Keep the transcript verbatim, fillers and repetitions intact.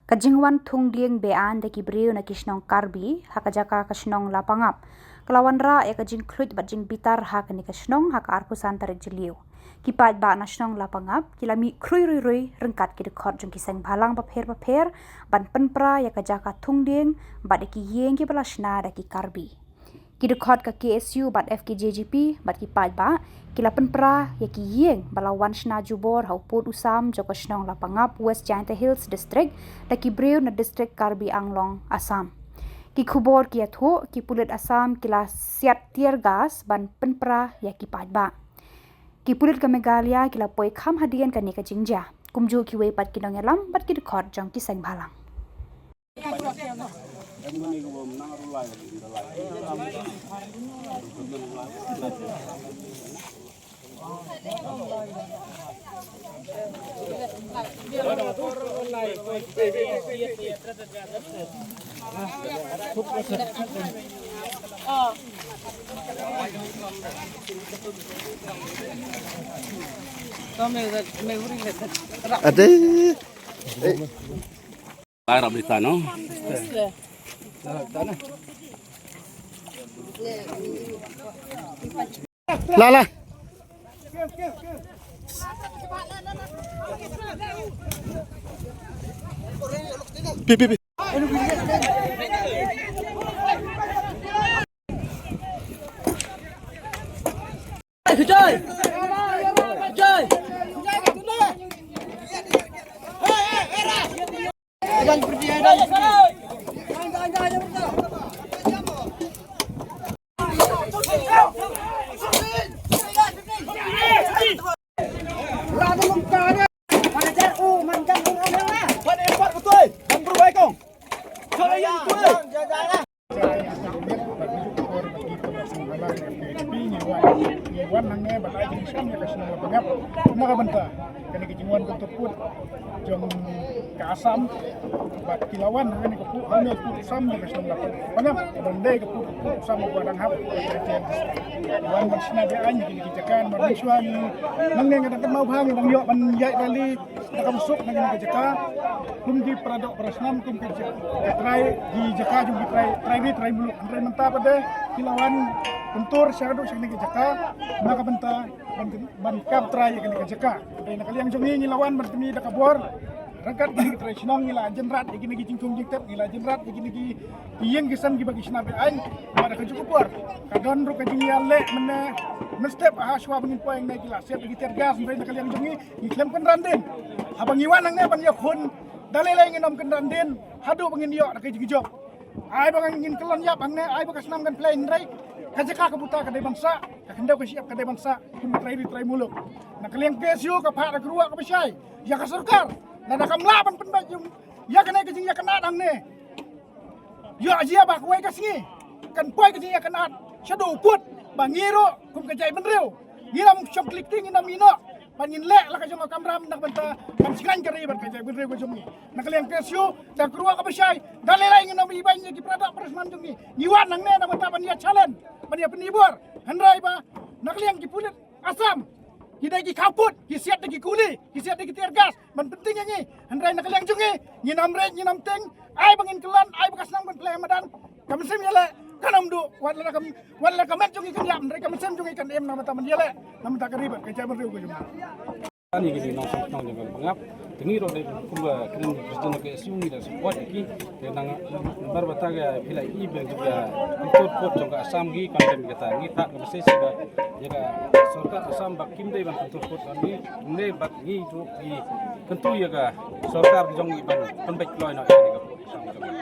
Ka jingwan thung dieng be-aiñ da ki briew na ki shnong Karbi ha ka jaka ka shnong Lapangap ka la wanrah ïa ka jingkhluit bad jingbitar ha kane ka shnong ha ka arphew san tarik Jylliew. Ki paidbah na shnong Lapangap ki la mih khrui rui rui ryngkat ki dkhot jong ki seng bhalang bapher bapher ban pynpra ïa ka jaka thung dieng bad ïa ki ïing kiba la shna da ki Karbi. Ki dkhot ka K S U bad F K J G P bad ki paidbah ki la pynpra ïa ki ïing ba la wan shna jubor ha u pud u sam jong ka shnong Lapangap, West Jaintia Hills District, da ki briew na District Karbi Anglong, Assam. Ki khubor ki ïathuh, ki pulit Assam ki la siat tear gas ban pynpra ïa ki paidbah. Ki pulit ka Meghalaya ki la poi kham hadien kane ka jingjia, kumjuh kiwei pat ki nongïalam bad ki dkhot jong ki seng bhalang. Ade. Arab di tano. La la. Pi pi pi. Ngi wan hangne ban ai jingsham ïa ka shnong Lapangap. Na ka bynta kane ka jingwan kyntur pud jong ka Assam bad ki la wan hangne ka pud, hangne pud sam ïa ka shnong Lapangap. Ban dei ka pud, pud sam ba dang hap. Wan ban shna be-aiñ ïa kine ki jaka, ban mynshuwa ngi nangne nga dang kynmaw bha ngi dang ïoh ban ïaid rally da ka mynsuk na kine ki jaka. Kum ki para doh para snam, kum ki jaka, ki trai, ki jaka jong ki trai, trai ri trai muluk. Hynrei mynta pat de ki la wan kyntur shaduh sha kine ki jaka na ka bynta ban, ban kam trai ïa kine ki jaka. Hynrei na ka liang jong ngi, ngi la wan ban pyni da ka bor. Ryngkat kine ki trai shnong ngi la jynrat ïa kine ki jingthung jingtep, ngi la jynrat ïa kine ki ïing ki sem kiba ki shna be-aiñ. Bad ha kajuh ka por ka don ruh ka jingïaleh mynne mynstep, ha shuwa ba ngin poi hangne ki la siat ïa ki tear gas. Hynrei na ka liang jong ngi, ngi khlem kynran dien. Haba ngi wan hangne ban ïakhun, da lei lei ngin ym kynran dien haduh ba ngin ïoh da ka jingïoh. Ai ba ngin kyllon ïap hangne, ai ba ka snam kan pynleit, hynrei ka jaka ka buta ka dei ban sah, ka khyndew ka shyiap ka dei ban sah kum ka trai ri trai muluk. Na ka liang K S U ka phah da ka rukom kaba shai ïa ka sorkar, lada kam lah ban pynbeit ïa kane ka jingïakynad hangne. Ïoh jia ba kawei ka sngi kan poi ka jingïakynad shaduh u pud ba ngi ruh kum ka jaitbynriew ngin ym shong klik ti, ngin ym ïehnoh ban ngin leh la ka jong ka kamram na ka bynta ban shngaiñ ka ri bad ka jaitbynriew ka jong ngi. Na ka liang K S U da ka rukom kaba shai, da lei lei ngin ym ibeiñ ïa ki para doh para snam jong ngi. Ngi wan hangne na ka bynta ban ïa challenge, ban ïa pyni bor. Hynrei ba na ka liang ki pulit Assam ki dei ki khaw pud, ki siat da ki kuli, ki siat da ki tear gas ban pynting ïa ngi. Hynrei na ka liang jong ngi, ngin ym rit, ngin ym tieng. Ai ba ngin kyllon, ai ba ka snam kan pynleit ha madan, ka mynsiem ïaleh kan ym duh. Wat la ka, wat la ka met jong ngi kan ïap, hynrei ka mynsiem jong ngi kan im na ka bynta ban ïaleh na ka bynta ka ri bad ka jaitbynriew ka jong ngi. Ani ki nongshong shnong jong ka Lapangap. Te ngi ruh dei kumba kren president ka K S U ngi da support ïa ki. Te nang namar ba ta ka phi la i ba ki ka kyntur pud jong ka Assam ki kam tem kata, ngi phah ka message ba ïa ka sorkar Assam ba kim dei ban kyntur pud jong ngi, ngi bad ngi ruh ki kyntu ïa ka sorkar jong ngi ban pynbeit kloi noh ïa ka pud Assam jong ngi.